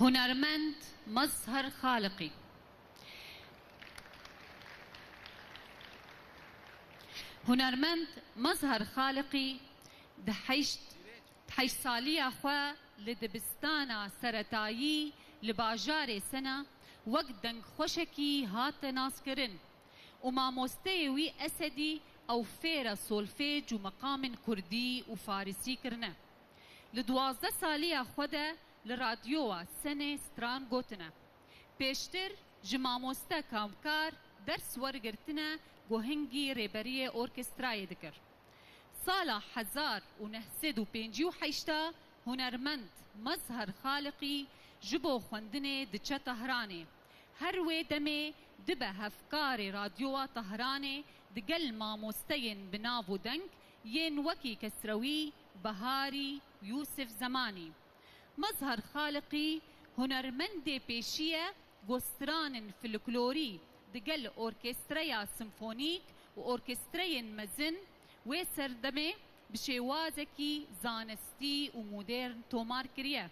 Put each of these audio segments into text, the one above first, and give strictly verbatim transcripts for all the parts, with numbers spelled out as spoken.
Hunermend Mazhar Xaliqî. Hunermend Mazhar Xaliqî di heşt, di heşt saliya xwe li dibistana seretayî li bajarê Sena wek dengxweşekî hate naskirin û mamosteyê wî Esedî ew fêra solfêc û meqamên kurdî û farisî kirine. Li duwazdeh saliya xwe de li radyoya Senê stran gotine. Pêştir ji mamoste Kamkar ders wergirtine ku hingî rêberiyê orkestrayê dikir. Sala hezar û neh sed û pêncî û heşt a hunermend Mazhar Xaliqî ji bo xwendinê diçe Tehranê. Her wê demê dibe hevkarê Radyoya Tehranê digel mamosteyên bi nav û deng yên wekî Kesrewî, Beharî, Yûsif Zemanî. Mazhar Xaliqî hunermendê pêşî ye ku stranên folklorî digel orkestreya simfonîk û orkestreyên mezin wê serdemê bi şêwazekî zanistî û modern tomar kiriye.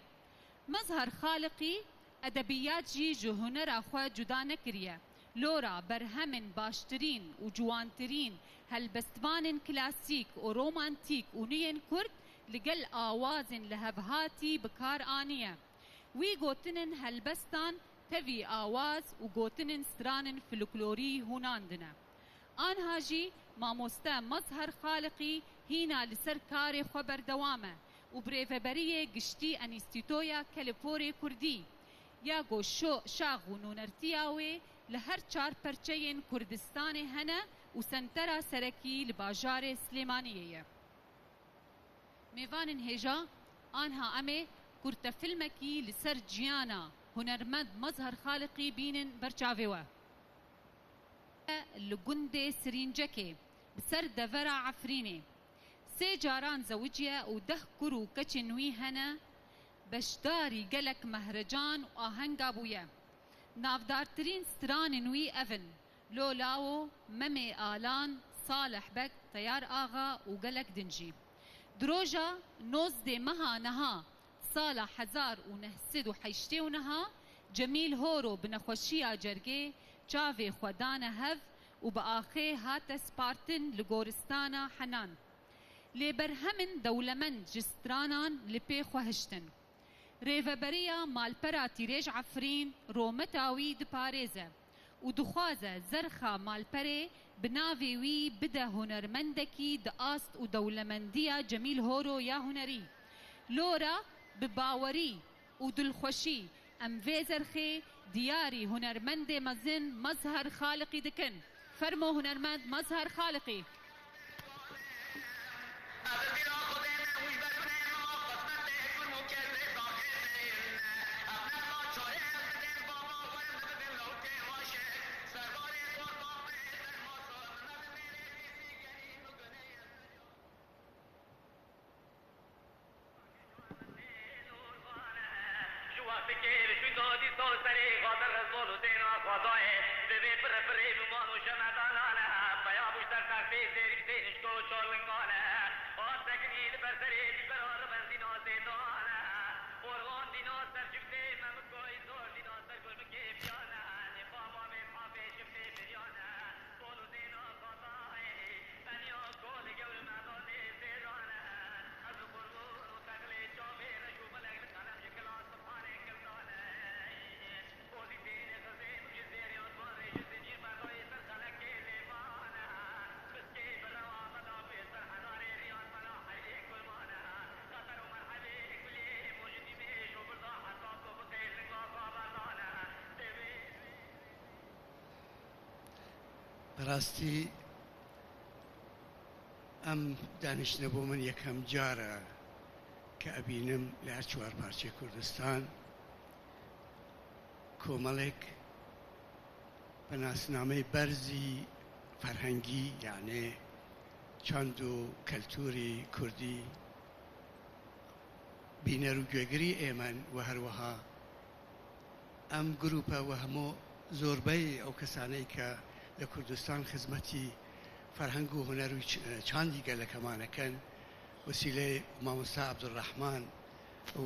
Mazhar Xaliqî edebiyat jî ji hunera xwe cuda nekiriye. Lora berhemên baştirîn û ciwantirîn helbestvanên klasîk û romantîk û nû yên kurd li gel awazên lihevhatî bi kar aniye. Wî gotinên helbestan tevî awaz û gotinên stranên folklorî hûnandine. Anha jî mamoste Mazhar Xaliqî hîna li ser karê xwe berdewam e û bi rêveberiyê giştî Enîstîtoya Keleporê Kurdî ya ku şo-, şax û nûnertiya wê li her çar perçeyên Kurdistanê hene û sentera serekî li bajarê Silêmaniyê ye. Mêvanên hêja, anha em ê kurtefilmekî li ser ciyana hunermend Mazhar Xaliqî bînin ber çavê we. Li gundê Sirîncekê, bi ser devera Efrînê, sê caran zewiciye û deh kur û keçên wî hene, beşdarî gelek mehrecan û ahenga bûye. Navdartirîn stranên wî ev in: Lolawo, Memê Alan, Salih Beg, Teyar Axa û gelek din jî. Di roja nozdeh meha niha sala hezar û neh sed û heştê û neh a Cemîl Horo bi nexweşiya cergê çavê xwe dane hev û bi axê hate spartin li goristana Henan. Lê berhemên dewlemend ji stranan li pê xwe hiştin. Rêveberiya malpera Tîrêj Efrîn rometa wî diparêze û dixwaze zerxa malperê bi navê wî bide hunermendekî di ast û dewlemendiya Cemîl Horo ya hunerî. Lora bi bawerî û dilxweşî em vê zerxê diyarî hunermendê mezin Mazhar Xaliqî dikin. Fermo hunermend Mazhar Xaliqî. Ji wextekê li şûnda dîsa serê xwe derre zol û zêna xwe dayê, divê pirre pirrê bi mal û şemedanan e. Peya bû ji ser textê zêrî bi tênişka û çar lingan e. Hat sekinî li ber serê dîlbera ribendîna zêdan e. Orxan dîna ser çiftê memikayî zor dîna ser gulmikê piyan e. Nêfa bavê mafê çiftê piryan e. Sol û zêna xwe dayê. Bi rastî em daniştine bo min yekem car e ke ebînim li her çewar parçeyê Kurdistan komelek bi nasnameyê berzî ferhengî, yanê çand û keltûrî kurdî, bîner û guhgirî ê me ne û her wiha em grûpe û hemû zorbeyê ew kesaneyê ke li Kurdistan xizmetî ferheng û huner û ç-, çandî geleke me dikin, wesîleyê mamosta Ebdulrehman û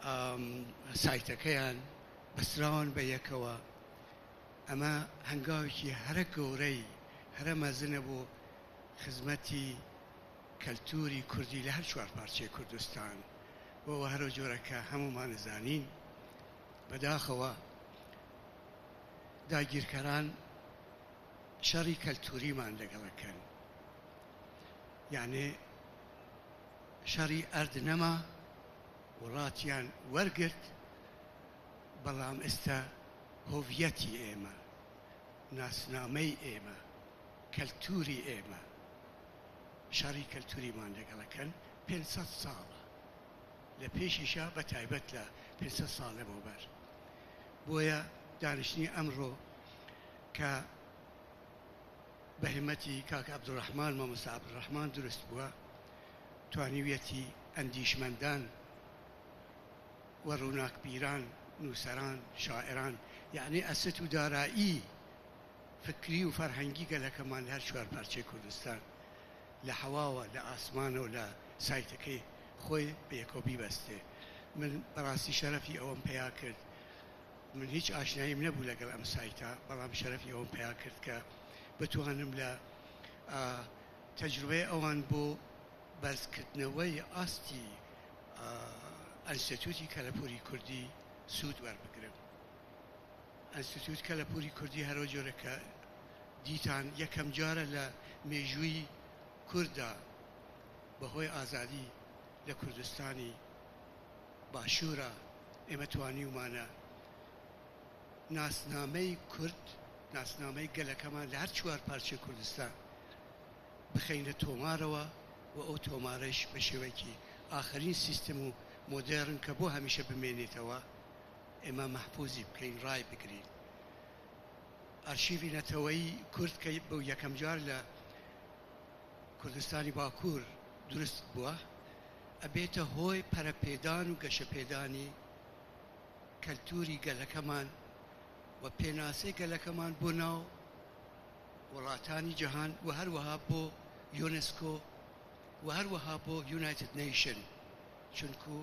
ئەم، سایتەکەیان بەستراون بە یەکەوە. ئەمە هەنگاوێکی هەرە گەورەی، هەرە مەزنە بۆ خزمەتی کەلتوری کوردی لە هەر چوار پارچەی کوردستان. بۆ هەرو جۆرە کە هەمومان زانین، بەداخەوە داگیرکەران شەڕی کەلتوریمان لەگەڵەکەن. یانێ شەڕی ئەرد نەما، وڵاتیان وەرگرت، بەڵام ئێستا هۆڤیەتی ئێمە، ناسنامەی ئێمە، کەلتوری ئێمە، شەڕی کەلتوریمان لەگەڵەکەن. پێنج سەد ساڵە، لە پێشیشە، بە تایبەت لە پێنج سەد ساڵ لەمەوبەر. بۆیە دانیشتنی ئەمڕۆ کە بە هیمەتی کاک عەبدولڕەحمان، مامۆستا عەبدولڕەحمان دروست بووە، توانیویەتی ئەندیشمەندان و ڕووناکبیران، نووسەران، شاعران، یعنی ئەسەت و دارایی فکری و فەرهەنگی گەلەکەمان لە هەر چوار پارچەی کوردستان، لە هەواوە، لە ئاسمانەوە، لە سایتەکەی خۆی بە یەکەوە بیبەستێ. من بەڕاستی شەرەفی ئەوەم پەیا کرد. من هیچ ئاشناییم نەبوو لەگەڵ ئەم سایتە، بەڵام شەرەفی ئەوەم پەیا کرد کە بتوانم لە، ئا، تەجروبەی ئەوان بۆ بەرزکردنەوەی ئاستی، ئا، ئەنستیتوتی کەلەپوری کوردی سوود وەربگرم. ئەنستیتوت کەلەپوری کوردی هەرو جۆرە کە دیتان یەکەم جارە لە مێژووی کورددا بەهۆی ئازادی لە کوردستانی باشوورە ئێمە توانیومانە ناسنامەی کورد، ناسنامەی گەلەکەمان لە هەر چوار پارچەی کوردستان بخەینە تۆمارەوە و ئەو تۆمارەش بە شێوەیەکی ئاخرین سیستم و مۆدێرن کە بۆ هەمیشە بمێنێتەوە، ئێمە مەحفوزی بکەین، ڕای بگرین. ئارشیڤی نەتەوەیی کورد کە بۆ یەکەم جار لە کوردستانی باکوور دروست بووە، ئەبێتە هۆی پەرەپێدان و گەشەپێدانی کەلتوری گەلەکەمان و پێناسەی گەلەکەمان بۆ ناو وڵاتانی جەهان و هەروەها بۆ یۆنسکۆ و هەروەها بۆ یونایتد نەیشن، چونکو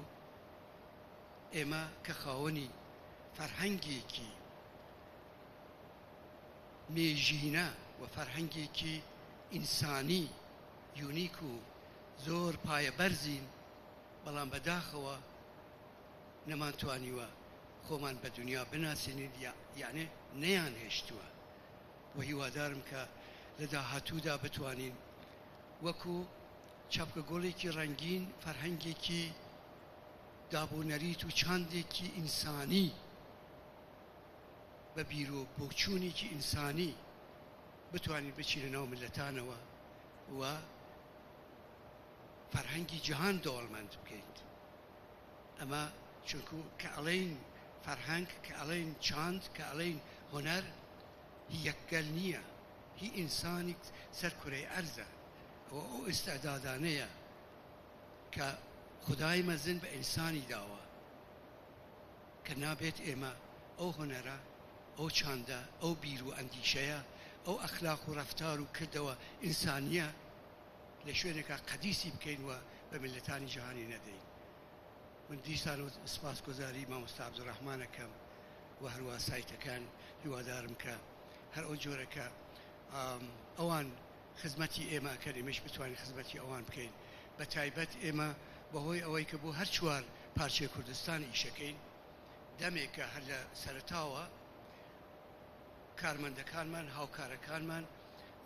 ئێمە کە خاوەنی فەرهەنگێکی مێژینە و فەرهەنگێکی ئینسانی یونیک و زۆر پایەبەرزین، بەڵام بەداخەوە نەمانتوانیوە خۆمان بە دنیا بناسێنین، یا-، یانێ نەیان هێشتووە. و هیوادارم کە لە داهاتوودا بتوانین وەکو چەپکە گۆڵێکی ڕەنگین، فەرهەنگێکی دابوونەریت و چاندێکی ئینسانی، بە بیر و بۆچوونێکی ئینسانی بتوانین بچینە ناو ملەتانەوە و فەرهەنگی جیهان دەوڵەمەند بکەین. ئەمە چونکو کە ئەڵێین فەرهەنگ، کە ئەڵێین چاند، کە ئەڵێین هونەر، هی یەکگەل نییە، هی ئینسانی سەر کورەی ئەرزە. ئەوە ئەو ئیستعدادانەیە کە خودای مەزن بە ئینسانی داوە، کە نابێت ئێمە ئەو هونەرە، ئەو چاندە، ئەو بیر و ئەندیشەیە، ئەو ئەخلاق و ڕەفتار و کردەوە ئینسانیە لە شوێنێکا قەدیسی بکەین و بە ملەتانی جیهانی نەدەین. من دیسان و سپاسگوزاری مامۆستا عەبدولڕەحمانەکەم و هەروە سایتەکان، هیوادارم کە هەر ئەو جۆرە کە، ئام، ئەوان خزمەتی ئێمە ئەکەن، ئێمەش بتوانین خزمەتی ئەوان بکەین. بە تایبەت ئێمە بەهۆی ئەوەی کە بۆ هەر چوار پارچەی کوردستان ئیشەکەین، دەمێکە هەر لە سەرەتاوە کارمەندەکانمان، هاوکارەکانمان،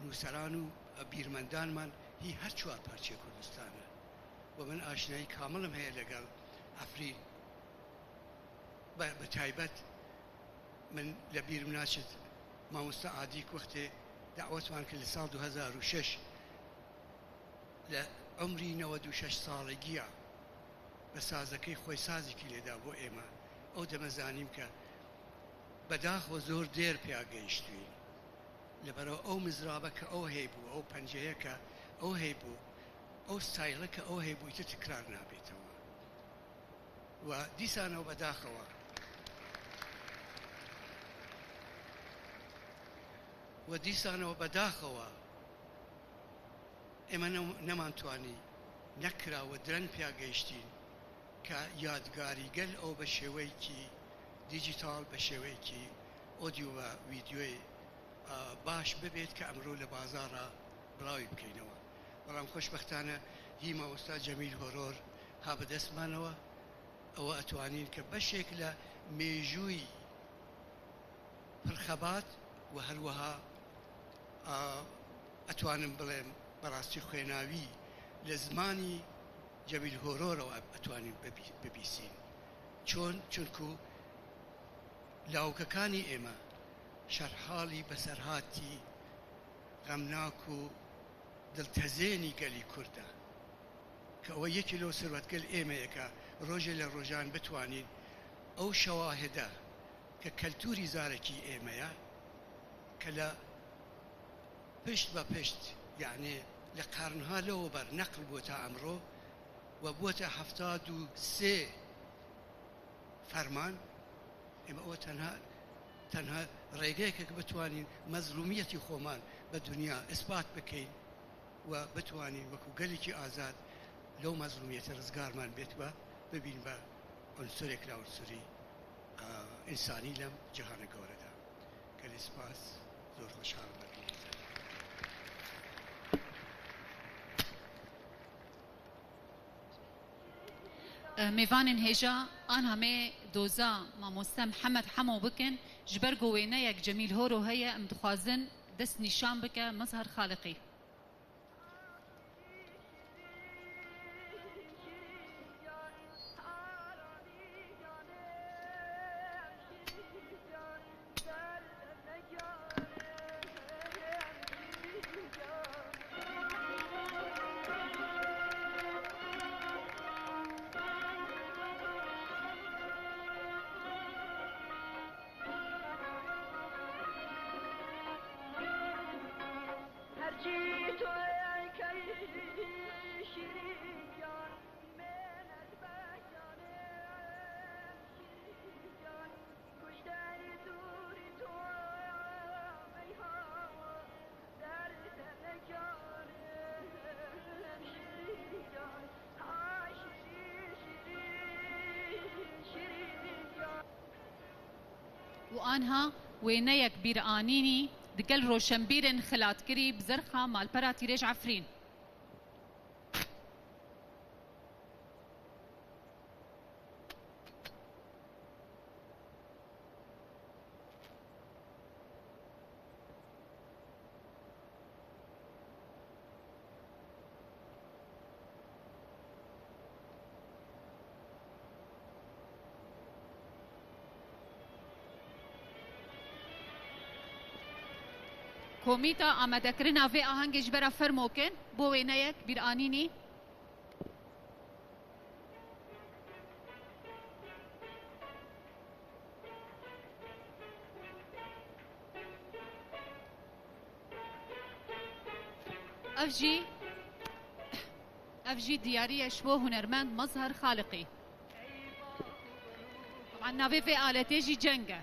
نووسەران و بیرمەندانمان هی هەر چوار پارچەی کوردستانە و من ئاشنایی کامڵم هەیە لەگەڵ عەفرین. بە، بە تایبەت من لە بیرم ناچێت مامۆستا عادیک وەختێ دەعوەتمان کرد لە ساڵ دوو هەزار و شەش، لە عمری نەوەد و شەش ساڵەگیە بە سازەکەی خۆی سازێکی لێدا بۆ ئێمە. ئەو دەمەزانیم کە بەداخەوە زۆر دێر پێیا گەیشتوین، لەبەرەوە ئەو مزرابە کە ئەو هەیبوو، ئەو پەنجەیە کە ئەو هەیبوو، ئەو ستایلە کە ئەو هەیبوو، ئیتر تکرار نابێتەوە. و دیسانەوە بەداخەوە، و دیسانەوە بەداخەوە ئێمە نە-، نەمانتوانی، نەکراوە درەنگ پیا گەیشتین کە یادگاری گەل ئەو بە شێوەیەکی دیجیتاڵ، بە شێوەیەکی ئۆدیو و ویدیۆی، ئا، باش ببێت کە ئەمڕۆ لە بازاڕا بڵاوی بکەینەوە. بەڵام خۆشبەختانە هی مامۆستا جەمیل هۆرۆر ها بەدەستمانەوە، ئەوە ئەتوانین کە بەشێک لە مێژووی پڕخەبات و هەروەها، ئا، ئەتوانم بڵێم بەڕاستی خوێناوی لە زمانی جەمیل هۆرۆرەوە ئەتوانین ببی-، ببیسین. چۆن؟ چونکو لاوکەکانی ئێمە شەرحاڵی بەسەرهاتی غەمناک و دڵتەزێنی گەلی کوردە، کە ئەوە یەکی لەو سروەتگەل ئێمەیە کە ڕۆژێ لە ڕۆژان بتوانین ئەو شەواهدە کە کەلتوری زارەکی ئێمەیە، کە لە پشت بە پشت، یعنی لە قەرنها لەوە بەر نەقل بووە تا ئەمڕۆ و بووەتە هەفتاد و سێ فەرمان. ئێمە ئەوە تەنها، تەنها ڕێگەیەکە کە بتوانین مەزلومیەتی خۆمان بە دنیا ئیسبات بکەین و بتوانین وەکو گەلێکی ئازاد لەو مەزلومیەتە ڕزگارمان بێت و ببین بە عنصرێک لە عنصری، ئا، ئینسانی لەم جیهانە گەورەدا. گەلێ سپاس، زۆر خۆشحاڵم بە بینینتان. Mêvanên hêja, anha me doza mamoste Mihemed Hemo bikin, ji ber ku wêneyek Cemîl Horo heye, em dixwazin dest nîşan bike Mezher Xaliqî. Û anha wêneyek bîranînî digel roşenbîrên xilatkirî bi zerxa malpera Tîrêj Efrîn. Komîta amadekirina vê ahengê ji bera fermo kin bo wêneyek bîranînî. Ev jî, ev jî diyarî ye ji bo hunermend Mezher Xaliqî. Teban navê vê aletê jî ceng e.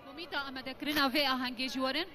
Komîta amadekirina vê ahengê jî werin.